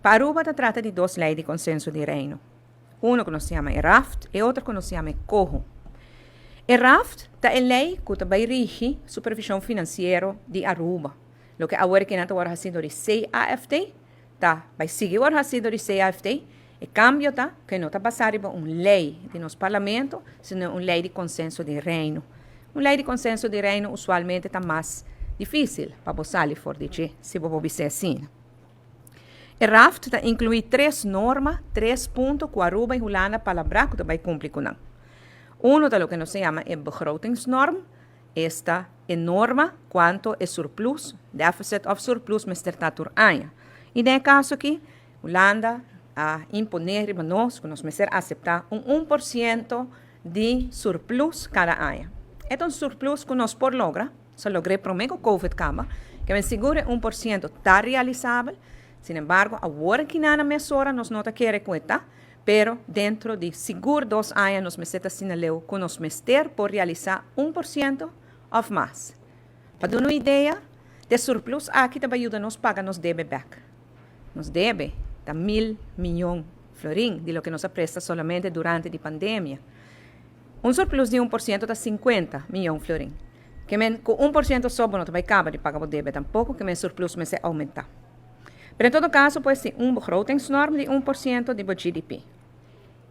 Pa Aruba ta trata di dos ley di consenso di Reino. Uno cu nos yama e RAFT y otro cu nos yama e COHO. E RAFT ta e ley cu ta bay rigi supervision financiero di Aruba. Loke awor cu nan ta awor haciendo di CAFT, ta bay sigui awor haciendo di CAFT. E cambio ta cu no ta basa riba un ley di nos Parlamento, sino un ley di consenso di Reino. Un ley di consenso di Reino usualmente ta mas dificil pa bo sali for di dje, si bo bisa asina. E RAFT ta inclui tres norma, tres punto cu Aruba y Hulanda palabra cu bay cumpli cu nan. Uno ta loke nos ta yama e begrotingsnorm, esta e norma cuanto e surplus, deficit of surplus mester ta tur aña. Y den e caso aki, Hulanda a impone riba nos cu nos mester acepta un 1% di surplus cada aña. E ta un surplus cu nos por logra, a logra prome cu COVID caba, cu sigur 1% ta realisabel. Sin embargo, awor cu na mesora nos no ta kere cu ta, pero dentro di sigur 2 aña nos mester ta asina leu cu nos mester por realisa 1% of mas. Pa duna un idea, e surplus aki tambe yuda nos paga nos debe bek. Nos debe ta 1000 miyon florin di loke nos a presta solamente durante e pandemia. Un surplus di 1% ta 50 miyon florin. Kiermen, cu 1% so no bay caba di paga e debe tampoco, kiermen surplus mester aumenta. Pero en todo caso, pues, tin un begrotingsnorm di 1% di GDP.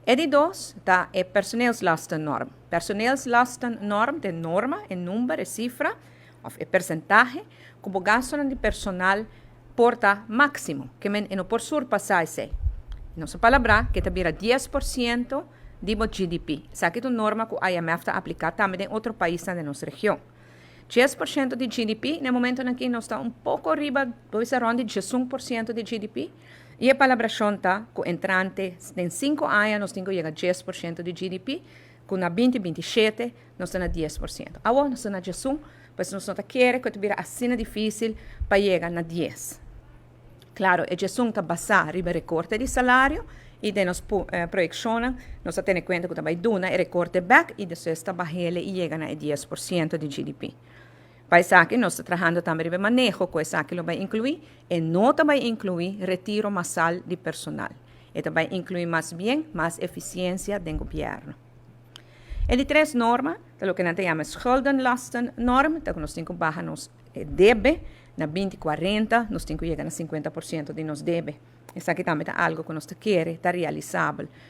E di dos, ta e personeelslastennorm. Personeelslastennorm, ta norma, e number, e cifra, of e porcentahe, cu gasto di personal por ta maximo, kiermen no por surpasa esey. Nos a palabra cu ta bira 10% di GDP. Esaki ta un norma cu IMF ta aplica tambe den otro paisnan di nos region. 10% di GDP, na momento aki nos ta un poco ariba, por ser rond di 11% di GDP, y e palabracion ta cu entrante den 5 aña nos tin cu yega 10% di GDP, cu na 2027 nos ta na 10%. Awor nos ta na 11, pues nos no ta kere cu ta bira asina dificil pa yega na 10. Claro, e 11 ta basa riba recorte di salario y den nos proyeccion nos ta tene cuenta cu tambe duna e recorte back y despues ta bah'e y yega na 10% di GDP. Pa esaki nos ta trahando tambe riba maneho, cu esaki lo bay inclui, y no ta bay inclui retiro masal di personal. E ta bay inclui mas bien mas eficiencia di gobierno. E di tres norma, ta loke nos ta yama schuldenlastennorm, ta cu nos tin cu baha nos debe, na 2040 nos tin cu yega na 50% di nos debe. Esaki tambe ta algo cu nos kier, ta realisabel.